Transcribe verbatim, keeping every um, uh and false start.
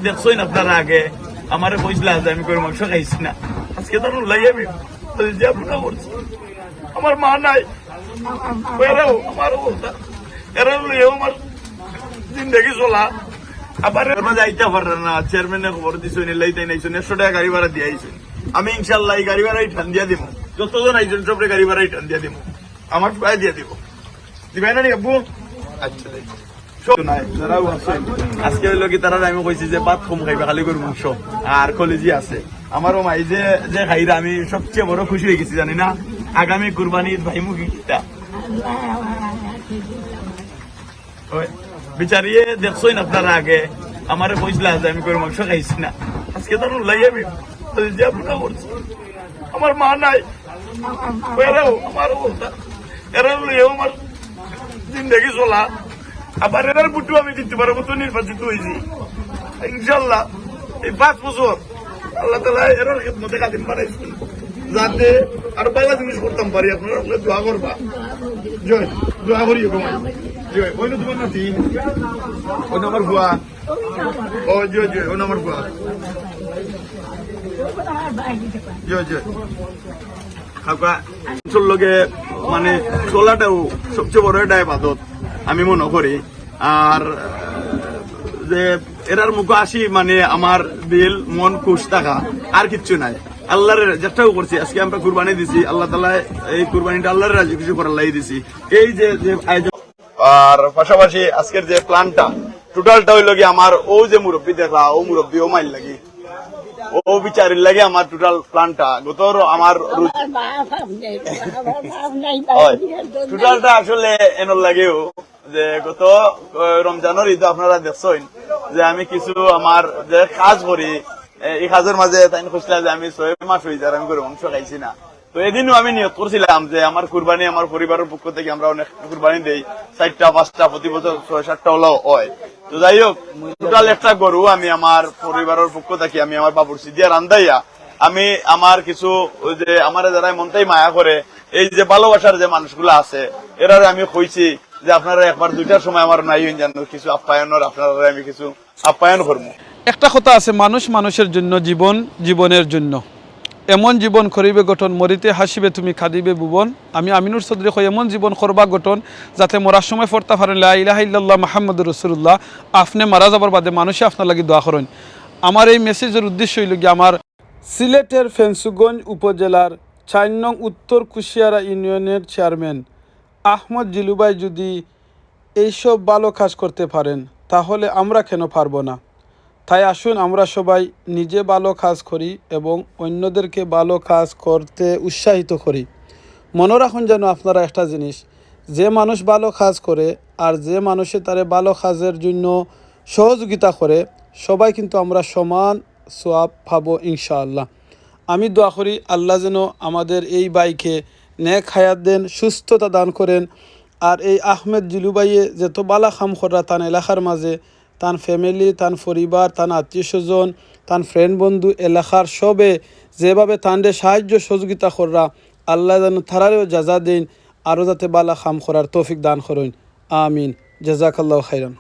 দেখছইন আপনারা আগে, আমারে কইছিলা যে আমি গরু মাংস খাইছি না, আজকে তার উল্লাই আমি যে আপনারা করছি। আমার মা নাই, এরাও আমার অবস্থা, এরা লইয়াও আমার জিন্দেগি চলা। আবার এর মাঝে আইতা পাররা না, চেয়ারম্যানে খবর দিছইন, এলাই তাই নাইছইন, একশো টাকা গাড়ি ভাড়া দিয়া আইছইন। আমি ইনশাল্লাহ এই গাড়ি ভাড়াই টান দিয়া দিমু, যতজন আইছইন সবরে গাড়ি ভাড়াই টান দিয়া দিমু, আমার ফুয়ায় দিয়া দিব। দিবাই না নি আব্বু? আচ্ছা, দেখি। সব নাই, যারাও আছেন। আজকে অইলো কি, তারারে আমি কইছি যে ভাত কম খাইবা, খালি গরু মাংস আর কলিজি আছে। আমারও মাই যে, যে খাইরা, আমি সবচেয়ে বড় খুশি অই গেছি, জানি না আগামী কুরবানি ঈদ ভাই মুখে কিতা। ওই, বিচারিয়ে দেখছইন আপনারা আগে, আমারে কইছিলা যে আমি গরু মাংস খাইছি না, আজকে তার উল্লাই আমি যে আপনারা করছি। আমার মা নাই, এরাও আমার অবস্থা, এরা লইয়াও আমার জিন্দেগি চলা। আবার এরার ভোটও আমি জিততে পারবো, তো নির্বাচিত হয়েছি ইনশাল্লাহ। এই পাঁচ বছর আল্লাহ তালা এরার খেদমতে কাদিম বানাইছি, যাতে আর ভালো জিনিস করতাম পারি। আপনারা হকলে দোয়া করবা। জয়, দোয়া করি গো। জয়, ওই না তোমার নাতি, ওই না আমার ফুয়া। ও জয়, জয়, ওই না আমার ফুয়া। জয়, জয়। খাওয়া, মানুষের লগে মানে চলাটাও সবচেয়ে বড় একটা ইবাদত আমি মনে করি। আর যে এরার মুখো আসি, মানে আমার দিল মন খুশ থাকা, আর কিচ্ছু নাই। আল্লাহরে যেটাও করছি, আজকে আমরা কুরবানি দিছি, আল্লাহ তাআলা এই কুরবানিটা আল্লাহরে রাজি খুশি করার লাগি দিছি। এই যে, যে আয়োজন, আর পাশাপাশি আজকের যে প্ল্যানটা, টোটালটা হইলো কি, আমার ও যে মুরব্বী দেখলা, ও মুরব্বী ও মাইর লাগি, ও বিচারির লাগি আমার টোটাল প্ল্যানটা, গত আমার রুচি। টোটালটা আসলে এনর লাগেও যে গত, আহ, রমজানের ঈদে আপনারা দেখছইন যে আমি কিছু আমার যে কাজ করি, এ, এই কাজের মাঝে তাইন কইছিলা যে আমি ছয় মাস হই যার আমি গরু মাংস খাইছি না। তো এদিনও আমি নিয়ত করছিলাম যে আমার কুরবানি, আমার পরিবারের পক্ষ থেকে আমরা অনেক কুরবানি দেই, চারটা পাঁচটা প্রতি বছর ছয় সাতটা ওলাও হয়। তো যাই হোক, টোটাল একটা গরু আমি আমার পরিবারের পক্ষ থেকে আমি আমার বাবুর্চি দিয়া রান্দাইয়া আমি আমার কিছু ওই যে আমার যারা মনটাই মায়া করে, এই যে ভালোবাসার যে মানুষগুলো আছে, এরারে আমি কইছি যে আপনারা একবার দুইটার সময় আমার নাই হইন যেন কিছু আপ্যায়নর আপনারা আমি কিছু আপ্যায়ন করবো। একটা কথা আছে, মানুষ মানুষের জন্য, জীবন জীবনের জন্য। এমন জীবন করিবে গঠন, মরিতে হাসিবে তুমি, কাঁদিবে ভুবন। আমি আমিনুর চৌধুরী কই, এমন জীবন করবা গঠন, যাতে মরার সময় পড়তা পারেন, লা ইলাহা ইল্লাল্লাহ মুহাম্মাদুর রাসূলুল্লাহ। আপনি মারা যাবার বাদে মানুষে আপনার লাগি দোয়া করেন। আমার এই মেসেজের উদ্দেশ্য হইল কি, আমার সিলেটের ফেঞ্চুগঞ্জ উপজেলার চার নং উত্তর কুশিয়ারা ইউনিয়নের চেয়ারম্যান আহমদ জিলু ভাই যদি এইসব ভালো কাজ করতে পারেন, তাহলে আমরা কেন পারবো না? তাই আসুন, আমরা সবাই নিজে ভালো কাজ করি এবং অন্যদেরকে ভালো কাজ করতে উৎসাহিত করি। মনে রাখুন যেন আপনারা একটা জিনিস, যে মানুষ ভালো কাজ করে আর যে মানুষে তারে ভালো কাজের জন্য সহযোগিতা করে, সবাই কিন্তু আমরা সমান সওয়াব পাবো ইনশাআল্লাহ। আমি দোয়া করি আল্লাহ যেন আমাদের এই ভাইকে নেক হায়াত দেন, সুস্থতা দান করেন। আর এই আহমেদ জিলু ভাইয়ে যত বালা কাম কররা তান এলাকার মাঝে, তান ফ্যামিলি, তান পরিবার, তান আত্মীয় স্বজন, তান ফ্রেন্ড বন্ধু, এলাকার সবে যেভাবে তানরে সাহায্য সহযোগিতা কররা, আল্লাহ যেন তারারেও জাযা দেইন, আরও যাতে বালা কাম করার তৌফিক দান করইন। আমিন। জাযাকাল্লাহু খাইরান।